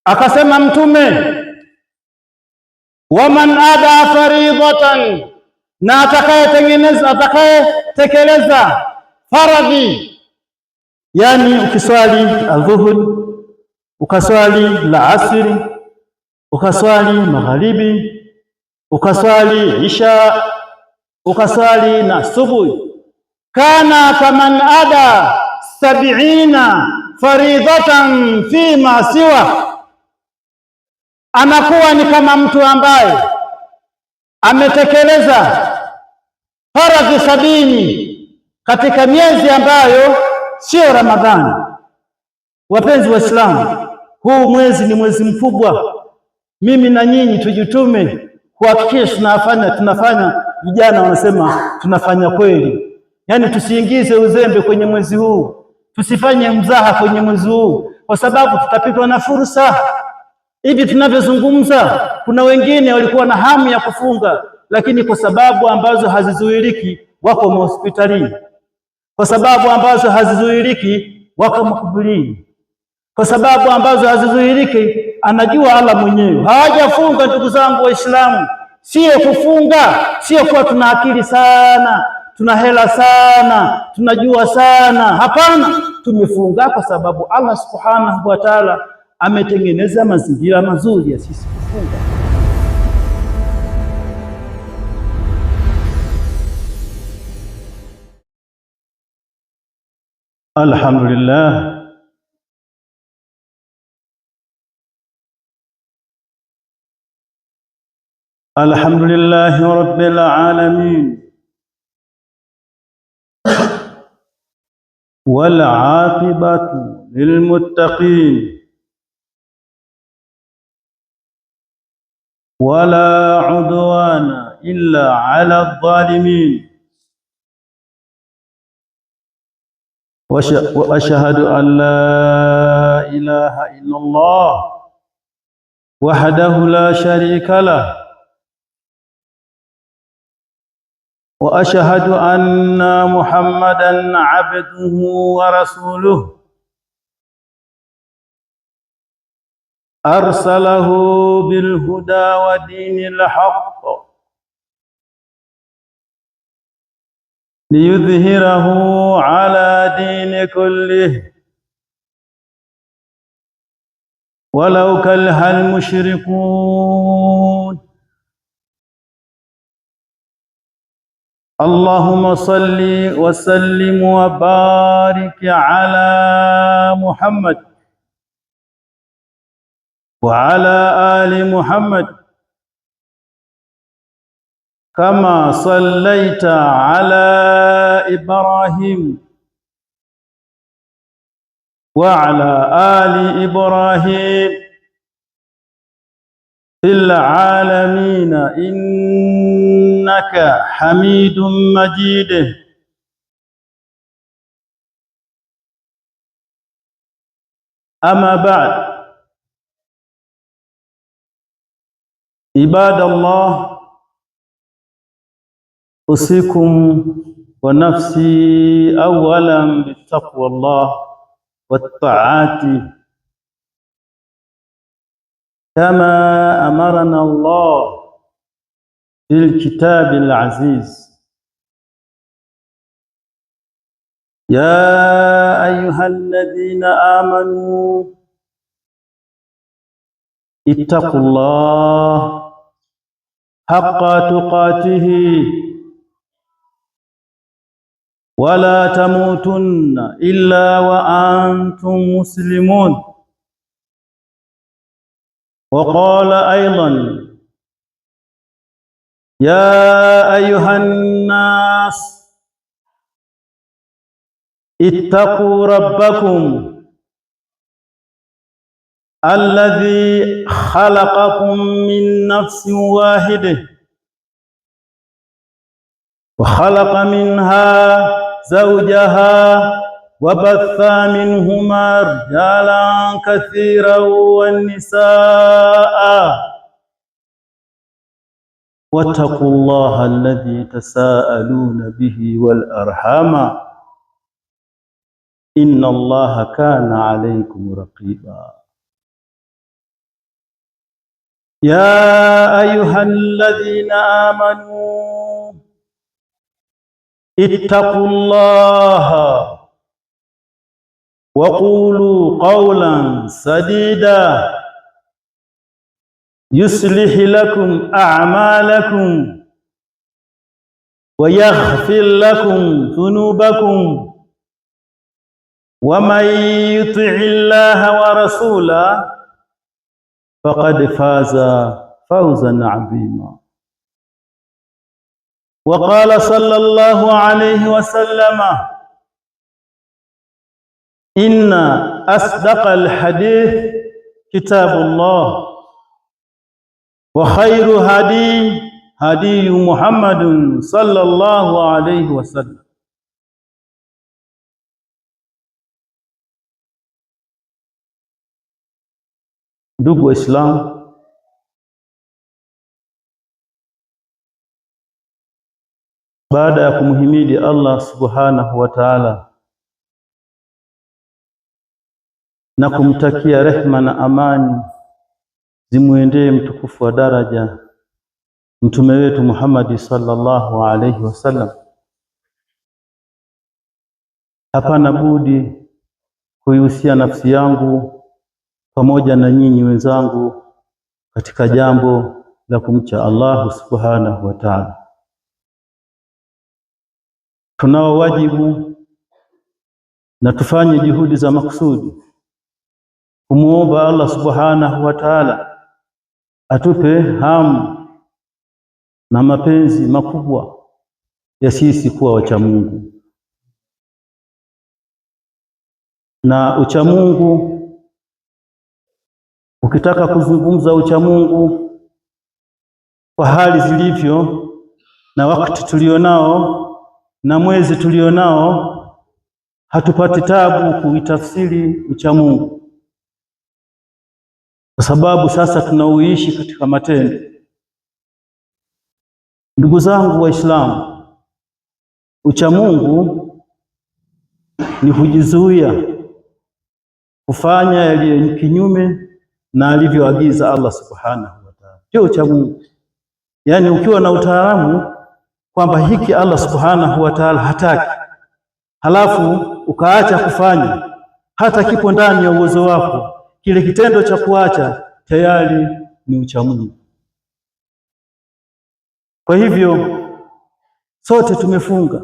Akasema Mtume, waman ada faridatan, na atakayetengeneza atakayetekeleza faradhi, yani ukiswali adhuhuri, ukaswali la asri, ukaswali magharibi, ukaswali isha, ukaswali na subuhi, kana kaman ada 70 faridhatan fima siwa, anakuwa ni kama mtu ambaye ametekeleza faradhi 70 katika miezi ambayo sio Ramadhani. Wapenzi Waislamu, huu mwezi ni mwezi mkubwa. Mimi na nyinyi tujitume kuhakikisha tunafanya, vijana wanasema tunafanya kweli, yaani tusiingize uzembe kwenye mwezi huu, tusifanye mzaha kwenye mwezi huu, kwa sababu tutapitwa na fursa. Hivi tunavyozungumza, kuna wengine walikuwa na hamu ya kufunga, lakini kwa sababu ambazo hazizuiliki wako mahospitalini, kwa sababu ambazo hazizuiliki wako makuburini, kwa sababu ambazo hazizuiliki anajua Allah mwenyewe. Hawajafunga ndugu zangu Waislamu. Sio kufunga, sio kuwa tuna akili sana, tuna hela sana, tunajua sana. Hapana, tumefunga kwa sababu Allah subhanahu wa ta'ala ametengeneza mazingira mazuri ya sisi kufunga. Alhamdulillah, alhamdulillahi rabbil alamin wal aqibatu lilmuttaqin wala udwana illa ala adh-dhalimin wa ashhadu an la ilaha illa Allah wahdahu la sharika lah wa ashhadu anna Muhammadan abduhu wa rasuluhu arsalahu bilhuda wa dinil haqq liyudhhirahu ala dini kullihi walau karihal mushrikun. Allahumma salli wa sallim wa barik ala Muhammad wa ala ali Muhammad kama sallaita ala Ibrahim wa ala ali Ibrahim fil alamin innaka hamidun majid. Amma ba'd, ibadallah, usikum wa nafsi awalan bittaqwallah wattaati kama amarana Allah fil kitabil aziz. Ya ayyuhalladhina amanu ittaqullah haqqa tuqatihi wala tamutunna illa wa antum muslimun. Wa qala aidan ya ayuhan nas ittaqu rabbakum alladhi khalaqakum min nafsin wahidah wa khalaqa minha zawjaha wa batha minhuma rijalan kathiran wan nisaa wattaqullaha alladhi tasaaluna bihi wal arhama inna allaha kana alaykum raqiba. يا أيها الذين آمنوا اتقوا الله وقولوا قولا سديدا يصلح لكم أعمالكم ويغفر لكم ذنوبكم ومن يطع الله ورسوله فقد فاز فوزا عظيما. وقال صلى الله عليه وسلم: إن أصدق الحديث كتاب الله، وخير هدي هدي محمد صلى الله عليه وسلم. Ndugu Waislamu, baada ya kumhimidi Allah subhanahu wa ta'ala na kumtakia rehma na amani zimwendee mtukufu wa daraja mtume wetu Muhammad sallallahu alaihi wasallam, hapana budi kuihusia nafsi yangu pamoja na nyinyi wenzangu katika jambo la kumcha Allah subhanahu wa ta'ala. Tunao wajibu na tufanye juhudi za makusudi kumuomba Allah subhanahu wa ta'ala atupe hamu na mapenzi makubwa ya sisi kuwa wacha Mungu, na ucha Mungu, ukitaka kuzungumza ucha Mungu kwa hali zilivyo na wakati tulionao na mwezi tulionao, hatupati tabu kuitafsiri ucha Mungu, kwa sababu sasa tunauishi katika matendo. Ndugu zangu Waislamu, ucha Mungu ni kujizuia kufanya yaliyo kinyume na alivyoagiza Allah subhanahu wa ta'ala, ndio ucha Mungu. Yaani ukiwa na utaalamu kwamba hiki Allah subhanahu wa ta'ala hataki, halafu ukaacha kufanya hata kipo ndani ya uwezo wako, kile kitendo cha kuacha tayari ni ucha Mungu. Kwa hivyo sote tumefunga.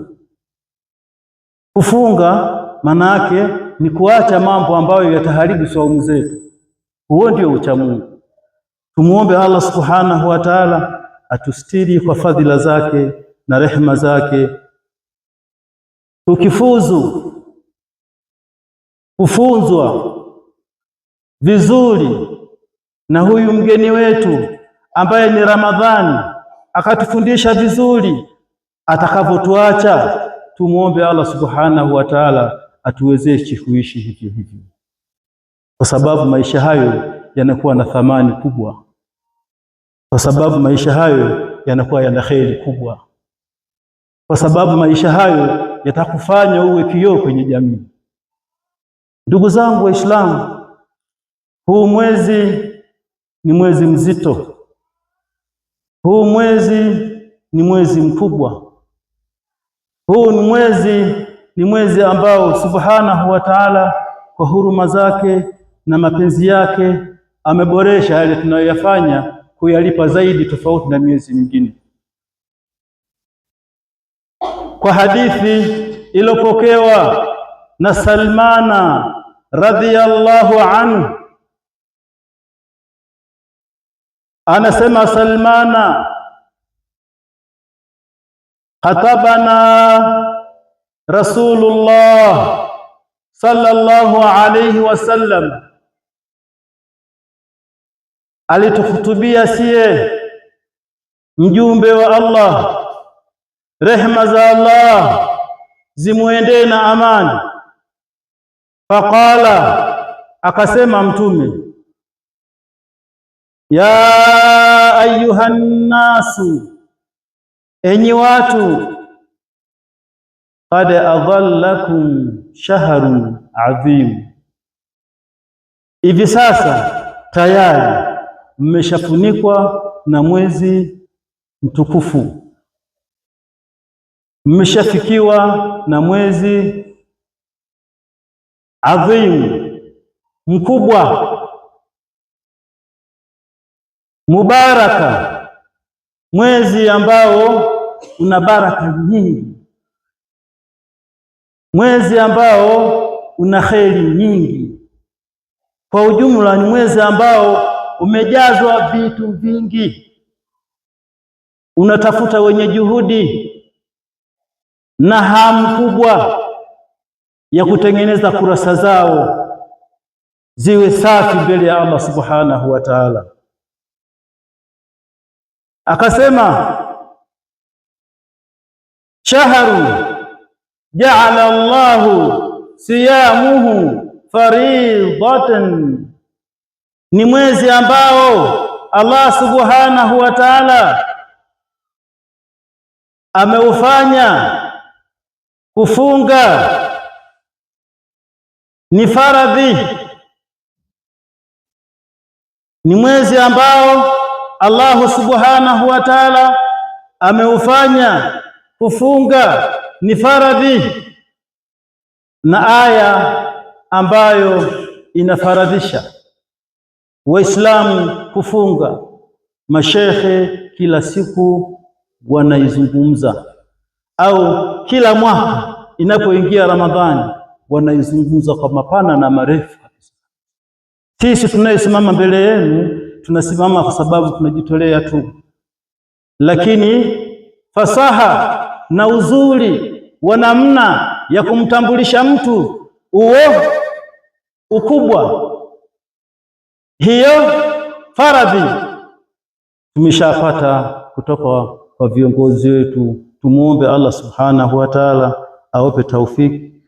Kufunga maana yake ni kuacha mambo ambayo yataharibu saumu zetu. Huo ndio ucha Mungu. Tumuombe Allah subhanahu wa ta'ala atustiri kwa fadhila zake na rehema zake. Tukifuzu kufunzwa vizuri na huyu mgeni wetu ambaye ni Ramadhani, akatufundisha vizuri, atakavyotuacha, tumuombe Allah subhanahu wa ta'ala atuwezeshe kuishi hivyo hivyo, kwa sababu maisha hayo yanakuwa na thamani kubwa, kwa sababu maisha hayo yanakuwa yana kheri kubwa, kwa sababu maisha hayo yatakufanya uwe kioo kwenye jamii. Ndugu zangu Waislamu, huu mwezi ni mwezi mzito, huu mwezi ni mwezi mkubwa, huu ni mwezi ambao subhanahu wa ta'ala kwa huruma zake na mapenzi yake ameboresha yale tunayoyafanya kuyalipa zaidi, tofauti na miezi mingine. Kwa hadithi iliyopokewa na Salmana radhiyallahu anhu, anasema Salmana, khatabana Rasulullah sallallahu alayhi wasallam, alitukhutubia sie mjumbe wa Allah, rehma za Allah zimuendee na amani. Faqala, akasema Mtume, ya ayuhannasu, enyi watu, qad adhallakum shahrun adhim, hivi sasa tayari Mmeshafunikwa na mwezi mtukufu, mmeshafikiwa na mwezi adhimu mkubwa mubaraka, mwezi ambao una baraka nyingi, mwezi ambao una kheri nyingi. Kwa ujumla ni mwezi ambao umejazwa vitu vingi, unatafuta wenye juhudi na hamu kubwa ya kutengeneza kurasa zao ziwe safi mbele ya Allah subhanahu wa ta'ala. Akasema, shahru ja'ala Allahu siyamuhu faridatan, ni mwezi ambao Allah subhanahu wa ta'ala ameufanya kufunga ni faradhi. Ni mwezi ambao Allahu subhanahu wa ta'ala ameufanya kufunga ni faradhi, na aya ambayo inafaradhisha Waislamu kufunga, mashekhe kila siku wanaizungumza, au kila mwaka inapoingia Ramadhani wanaizungumza kwa mapana na marefu kabisa. Sisi tunayesimama mbele yenu tunasimama kwa sababu tunajitolea tu, lakini fasaha na uzuri wa namna ya kumtambulisha mtu uo ukubwa, hiyo faradhi tumeshapata kutoka kwa viongozi wetu. Tumuombe Allah subhanahu wa ta'ala awape taufiki,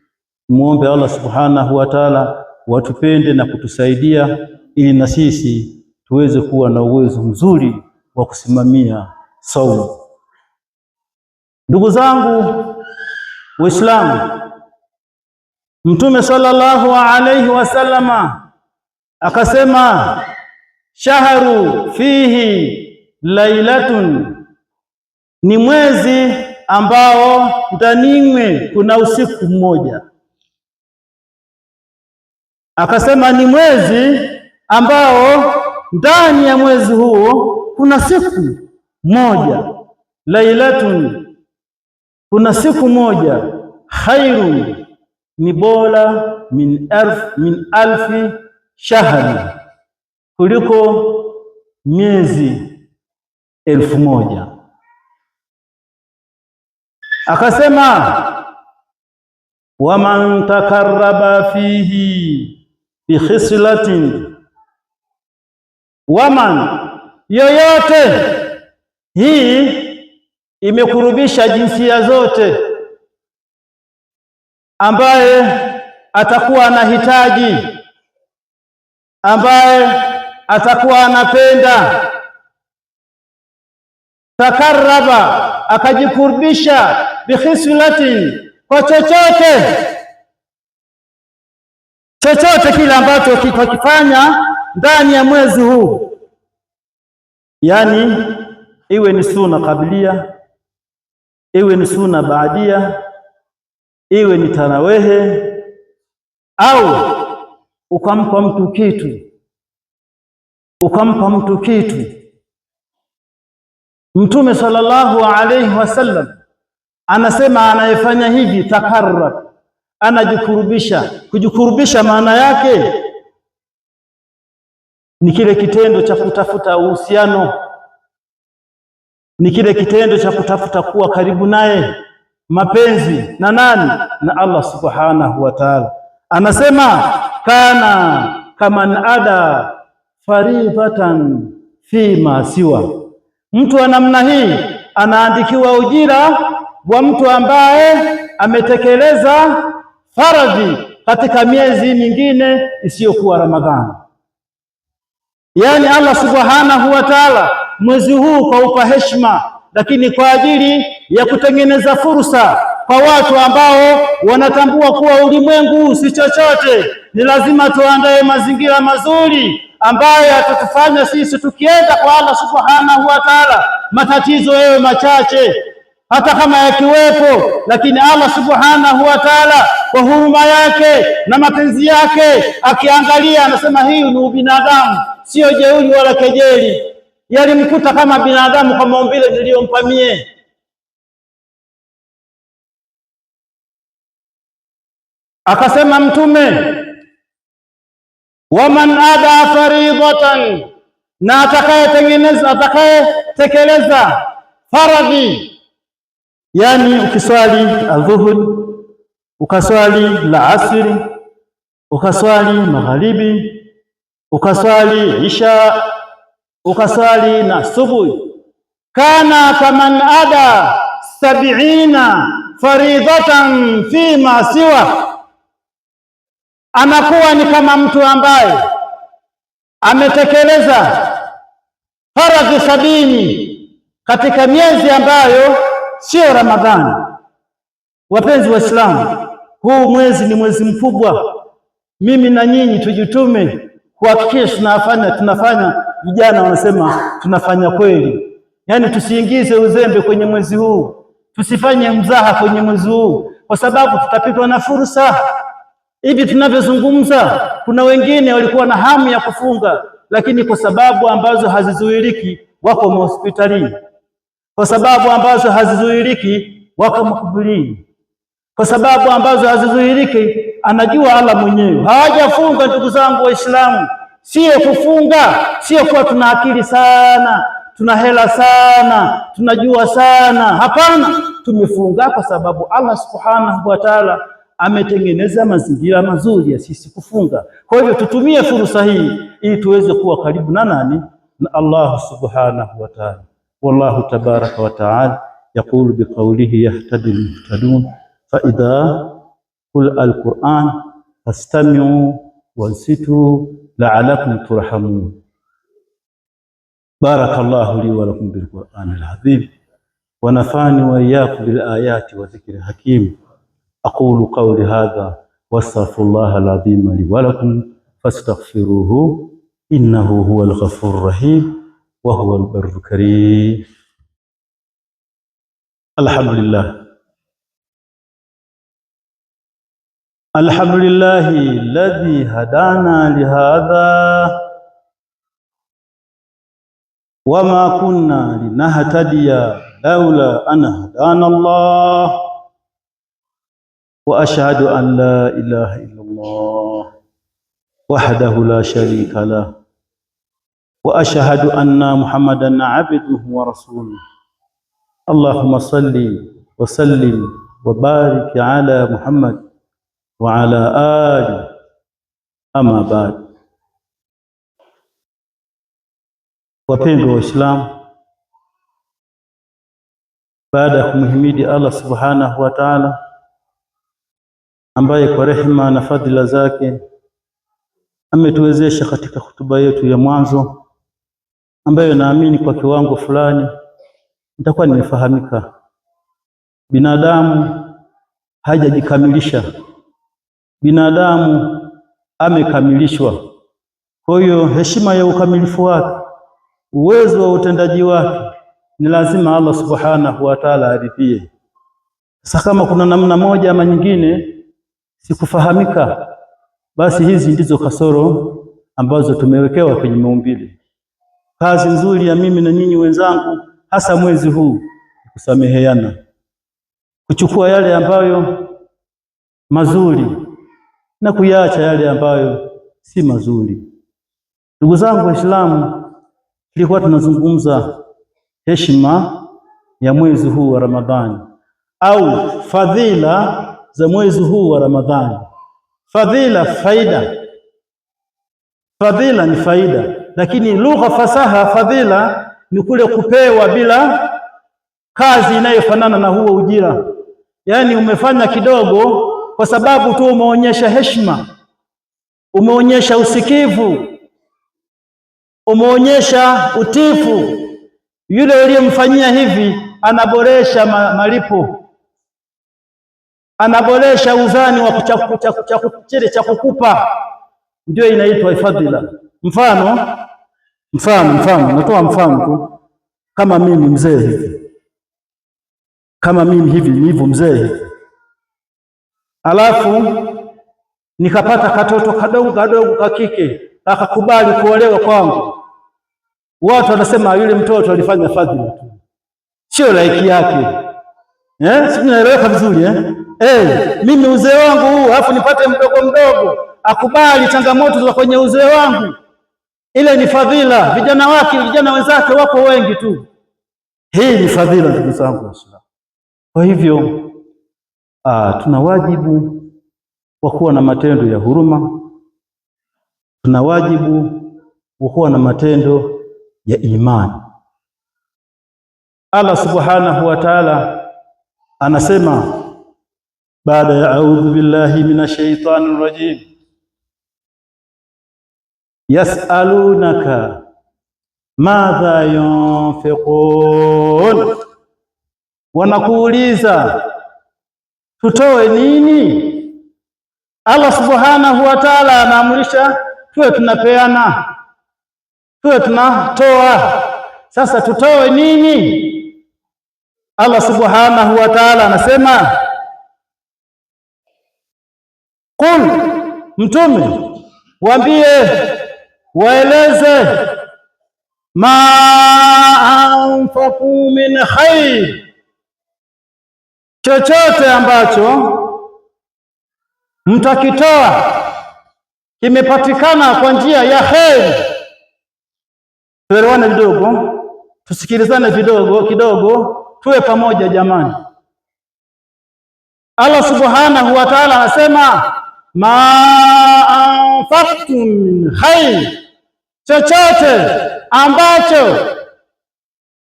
tumuombe Allah subhanahu wa ta'ala watupende na kutusaidia ili na sisi tuweze kuwa na uwezo mzuri wa kusimamia saumu. Ndugu zangu Waislamu, Mtume sallallahu alayhi wasallama akasema, shahru fihi lailatun, ni mwezi ambao ndanimwe kuna usiku mmoja. Akasema ni mwezi ambao ndani ya mwezi huo kuna siku moja, lailatun, kuna siku moja, khairun, ni bora min alfi shahri, kuliko miezi 1000. Akasema waman takarraba fihi bi khislatin, waman, yoyote. Hii imekurubisha jinsia zote, ambaye atakuwa anahitaji, ambaye atakuwa anapenda, takarraba, akajikurubisha, bikhislatin, kwa chochote chochote kile ambacho kitakifanya ndani ya mwezi huu, yani iwe ni suna kabilia, iwe ni suna baadia, iwe ni tarawehe, au ukampa mtu kitu, ukampa mtu kitu. Mtume sallallahu alayhi wasallam anasema anayefanya hivi takarrab, anajikurubisha. Kujikurubisha maana yake ni kile kitendo cha kutafuta uhusiano, ni kile kitendo cha kutafuta kuwa karibu naye, mapenzi na nani? Na Allah subhanahu wa ta'ala. Anasema kana kaman ada faridhatan fi ma siwa, mtu wa namna hii anaandikiwa ujira wa mtu ambaye ametekeleza faradhi katika miezi mingine isiyokuwa Ramadhani. Yaani Allah subhanahu wa ta'ala mwezi huu kaupa heshima, lakini kwa ajili ya kutengeneza fursa kwa watu ambao wanatambua kuwa ulimwengu si chochote, ni lazima tuandae mazingira mazuri ambayo yatatufanya sisi tukienda kwa Allah subhanahu wa ta'ala, matatizo yawe machache, hata kama yakiwepo, lakini Allah subhanahu wa ta'ala kwa huruma yake na mapenzi yake akiangalia, anasema hii ni ubinadamu, sio jeuri wala kejeli. Yalimkuta kama binadamu kwa maumbile niliyompa mie. Akasema Mtume, waman ada faridatan, na atakayetengeneza atakayetekeleza faradhi, yani ukiswali adhuhuri, ukaswali la asri, ukaswali magharibi, ukaswali isha, ukaswali na subuhi, kana kaman ada 70 faridatan fima siwa, anakuwa ni kama mtu ambaye ametekeleza faradhi 70 katika miezi ambayo sio Ramadhani. Wapenzi Waislamu, huu mwezi ni mwezi mkubwa. Mimi na nyinyi tujitume kuhakikisha tunafanya, vijana wanasema tunafanya kweli, yaani tusiingize uzembe kwenye mwezi huu, tusifanye mzaha kwenye mwezi huu, kwa sababu tutapitwa na fursa. Hivi tunavyozungumza, kuna wengine walikuwa na hamu ya kufunga, lakini kwa sababu ambazo hazizuiliki wako mahospitalini, kwa sababu ambazo hazizuiliki wako makuburini, kwa sababu ambazo hazizuiliki anajua Allah mwenyewe. Hawajafunga ndugu zangu Waislamu. Sio kufunga, sio kuwa tuna akili sana, tuna hela sana, tunajua sana. Hapana, tumefunga kwa sababu Allah subhanahu wa ta'ala ametengeneza mazingira mazuri ya sisi kufunga. Kwa hivyo tutumie fursa hii ili tuweze kuwa karibu na nani? Na Allah subhanahu wa ta'ala. Wallahu tabaraka wa ta'ala yaqulu biqawlihi yahtadi almuhtadun fa idha qul alquran fastami'u wansitu la'alakum turhamun. Barakallahu li wa lakum bilqur'anil azim wa nafa'ani wa iyyakum bil ayati wa dhikril hakim. Aqulu qawli hadha wastaghfirullaha al-azim li wa lakum fastaghfiruhu innahu huwal ghafurur rahim wa huwal barrul karim. Alhamdulillah, alhamdulillahi alladhi hadana lihadha wama kunna linahtadiya laula an hadana Allah wa ashhadu an la ilaha illa Allah wahdahu la sharika lah wa ashhadu anna Muhammadan abduhu wa rasuluh. Allahumma salli wa sallim wa barik ala Muhammad wa ala ali, amma ba'd. Wapendwa Waislamu, baada ya kumhimidi Allah subhanahu wa ta'ala ambaye kwa rehema na fadhila zake ametuwezesha katika hutuba yetu ya mwanzo, ambayo naamini kwa kiwango fulani nitakuwa nimefahamika. Binadamu hajajikamilisha, binadamu amekamilishwa. Kwa hiyo heshima ya ukamilifu wake, uwezo wa utendaji wake, ni lazima Allah subhanahu wa ta'ala aridhie. Sasa kama kuna namna moja ama nyingine sikufahamika, basi hizi ndizo kasoro ambazo tumewekewa kwenye maumbile. Kazi nzuri ya mimi na nyinyi wenzangu, hasa mwezi huu, kusameheana, kuchukua yale ambayo mazuri na kuyaacha yale ambayo si mazuri. Ndugu zangu Waislamu, tulikuwa tunazungumza heshima ya mwezi huu wa Ramadhani au fadhila za mwezi huu wa Ramadhani. Fadhila, faida. Fadhila ni faida, lakini lugha fasaha, fadhila ni kule kupewa bila kazi inayofanana na huo ujira. Yaani umefanya kidogo kwa sababu tu umeonyesha heshima, umeonyesha usikivu, umeonyesha utifu. Yule uliyemfanyia hivi anaboresha malipo, anaboresha uzani wa chile cha kukupa. Ndio inaitwa fadhila. Mfano, mfano, mfano, natoa mfano tu, kama mimi mzee hivi, kama mimi hivi nilivyo mzee hivi, alafu nikapata katoto kadogo kadogo kakike akakubali kuolewa kwangu, watu wanasema yule mtoto alifanya fadhila tu, sio laiki yake. Si naeleweka vizuri eh? Mimi uzee wangu huu alafu nipate mdogo mdogo akubali changamoto za kwenye uzee wangu, ile ni fadhila. Vijana wake, vijana wenzake wako wengi tu, hii ni fadhila, ndugu zangu Waislamu. Kwa hivyo tuna wajibu wa kuwa na matendo ya huruma, tuna wajibu wa kuwa na matendo ya imani. Allah subhanahu wa ta'ala anasema baada ya a'udhu billahi minash shaitani rajim, yas'alunaka madha yunfiqun, wanakuuliza tutoe nini? Allah subhanahu wa ta'ala anaamrisha tuwe tunapeana, tuwe tunatoa. Sasa tutoe nini? Allah subhanahu wa ta'ala anasema qul, Mtume waambie, waeleze, ma anfaqu min khair, chochote ambacho mtakitoa kimepatikana kwa njia ya kheri. Tuelewane kidogo, tusikilizane kidogo kidogo, tuwe pamoja jamani. Allah subhanahu wa ta'ala anasema ma anfaqtum min khair, chochote ambacho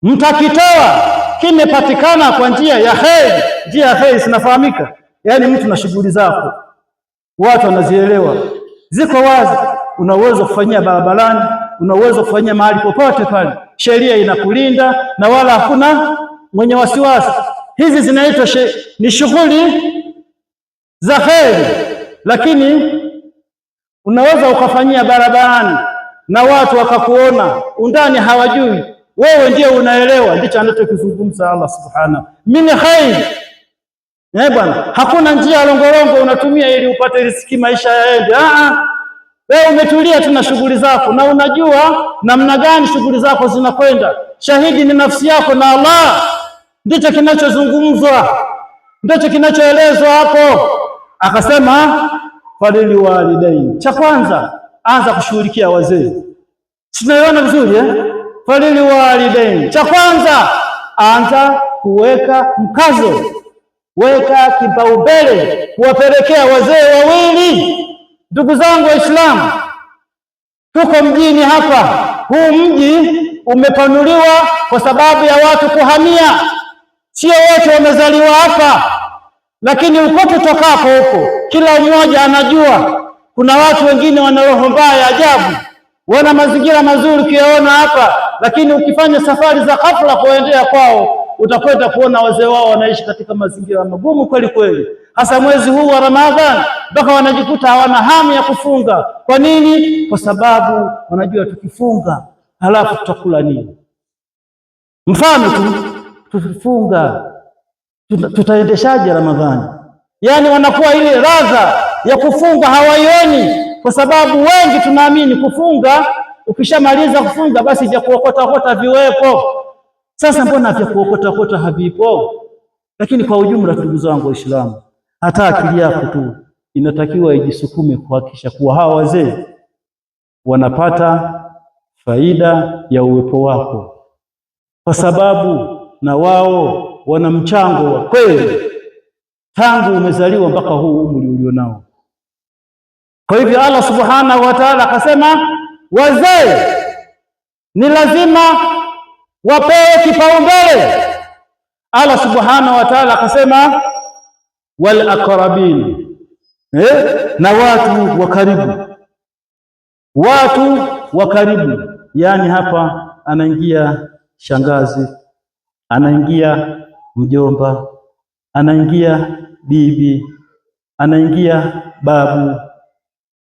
mtakitoa kimepatikana kwa njia ya kheri. Njia ya kheri zinafahamika, yaani mtu na shughuli zako, watu wanazielewa, ziko wazi. Una uwezo kufanyia barabarani, una uwezo kufanyia mahali popote pale, sheria inakulinda na wala hakuna mwenye wasiwasi. Hizi zinaitwa ni shughuli za kheri, lakini unaweza ukafanyia barabarani na watu wakakuona undani hawajui, wewe ndiye unaelewa. Ndicho anachokizungumza Allah subhanahu min khair. Bwana, hakuna njia longolongo unatumia ili upate riziki maisha yaende. Wewe umetulia tu na shughuli zako na unajua namna gani shughuli zako zinakwenda. Shahidi ni nafsi yako na Allah. Ndicho kinachozungumzwa, ndicho kinachoelezwa hapo. Akasema falili walidaini, cha kwanza anza kushughulikia wazee. Sinaiona vizuri eh? Falili walidaini, cha kwanza anza kuweka mkazo, weka kipaumbele kuwapelekea wazee wawili. Ndugu zangu Waislamu, tuko mjini hapa. Huu mji umepanuliwa kwa sababu ya watu kuhamia, sio wote wamezaliwa hapa, lakini uko tutokako huko kila mmoja anajua. Kuna watu wengine wana roho mbaya ajabu, wana mazingira mazuri ukiyaona hapa, lakini ukifanya safari za ghafla kuendea kwao utakwenda kuona wazee wao wanaishi katika mazingira magumu kweli kweli, hasa mwezi huu wa Ramadhani, mpaka wanajikuta hawana hamu ya kufunga. Kwa nini? Kwa sababu wanajua tukifunga halafu tutakula nini? Mfano tu, tukifunga tutaendeshaje Ramadhani? Yaani wanakuwa ile radha ya kufunga hawaioni, kwa sababu wengi tunaamini kufunga, ukishamaliza kufunga basi vya kuokota okota viwepo. Sasa mbona vya kuokota okota havipo? Lakini kwa ujumla, ndugu zangu Waislamu, hata akili yako tu inatakiwa ijisukume kuhakikisha kuwa hawa wazee wanapata faida ya uwepo wako, kwa sababu na wao wana mchango wa kweli tangu umezaliwa mpaka huu umri ulionao. Kwa hivyo Allah subhanahu wa ta'ala akasema wazee ni lazima wapewe kipaumbele. Allah subhanahu wa ta'ala akasema wal aqrabin, na watu wa karibu, watu wa karibu. Yani hapa anaingia shangazi, anaingia mjomba, anaingia bibi, anaingia babu,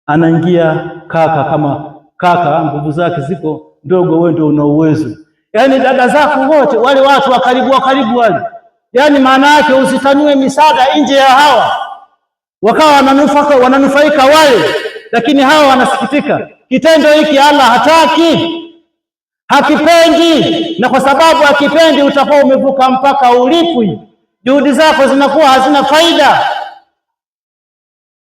anaingia kaka kama Kaka nguvu zake ziko ndogo, wewe ndio una uwezo. Yaani dada zako wote wale watu wa karibu wa karibu wale, yaani maana yake usitanue misaada nje ya hawa, wakawa wananufaika wale, lakini hawa wanasikitika. Kitendo hiki Allah hataki, hakipendi, na kwa sababu hakipendi, utakuwa umevuka mpaka, ulipwi, juhudi zako zinakuwa hazina faida.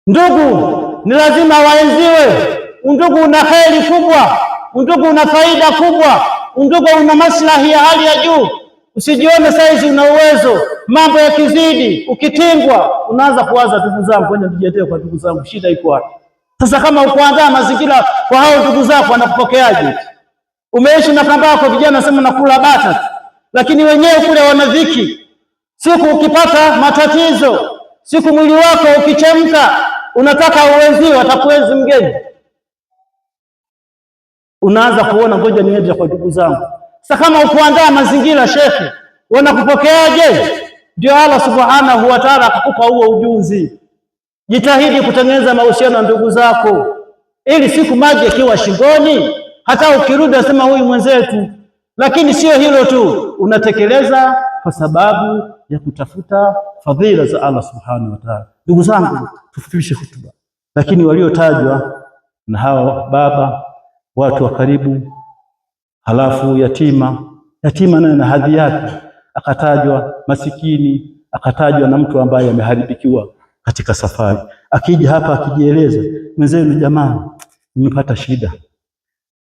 Ndugu ni lazima waenziwe. Undugu una kheri kubwa, undugu una faida kubwa, undugu una maslahi ya hali ya juu. Usijione saizi una uwezo, mambo yakizidi, ukitingwa, unaanza kuwaza ndugu zangu, ngoja nijietee kwa ndugu zangu, shida iko wapi? Sasa kama ukuandaa mazingira kwa hao ndugu zako, wanakupokeaje? Umeishi na kambako, vijana nasema nakula bata tu, lakini wenyewe kule wana dhiki. Siku ukipata matatizo, siku mwili wako ukichemka, unataka uwenziwe, atakuenzi mgeni. Unaanza kuona ngoja niende kwa ndugu zangu. Sasa kama ukuandaa mazingira, shekhe, wanakupokeaje? Ndio Allah subhanahu wa ta'ala akakupa huo ujuzi. Jitahidi kutengeneza mahusiano na ndugu zako, ili siku maji yakiwa shingoni, hata ukirudi asema huyu mwenzetu. Lakini sio hilo tu, unatekeleza kwa sababu ya kutafuta fadhila za Allah subhanahu wa ta'ala. Ndugu zangu, tufupishe hutuba, lakini waliotajwa na hawa baba, watu wa karibu, halafu yatima, yatima naye na hadhi yake, akatajwa masikini, akatajwa na mtu ambaye ameharibikiwa katika safari. Akija hapa akijieleza, mwenzenu, jamani, nimepata shida,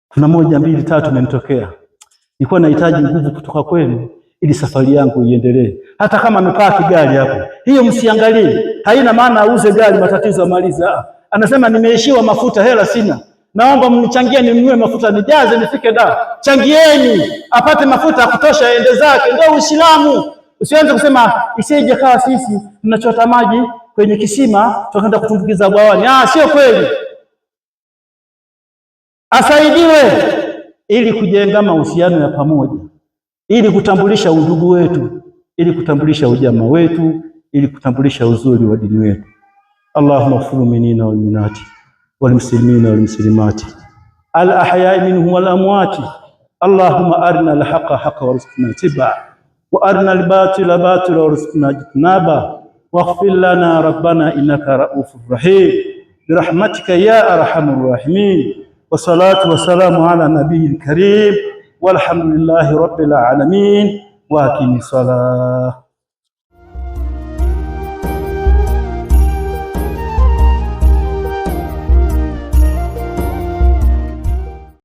kuna moja mbili tatu imenitokea, nilikuwa nahitaji nguvu kutoka kwenu ili safari yangu iendelee. Hata kama amepaki gari hapo, hiyo msiangalie, haina maana auze gari matatizo amaliza. Anasema nimeishiwa mafuta, hela sina, naomba mnichangie ninunue mafuta nijaze nifike da. Changieni apate mafuta ya kutosha aende zake. Ndio Uislamu. Usianze kusema isije kawa sisi tunachota maji kwenye kisima tukaenda kutumbukiza bwawani. Ah, sio kweli. Asaidiwe ili kujenga mahusiano ya pamoja, ili kutambulisha undugu wetu, ili kutambulisha ujamaa wetu, ili kutambulisha uzuri wa dini wetu. Allahumma ighfir mu'minina wal mu'minati wal muslimina wal muslimati al ahya'i minhum wal amwati. Allahumma arina al haqqa haqqan warzuqna ittiba'a wa arina al batila batila warzuqna ijtinaba waghfir lana rabbana innaka ra'ufur rahim birahmatika ya arhamar rahimin. Wassalatu wassalamu ala nabiyil karim walhamdulillahi rabbil alamin wa aqimi salah.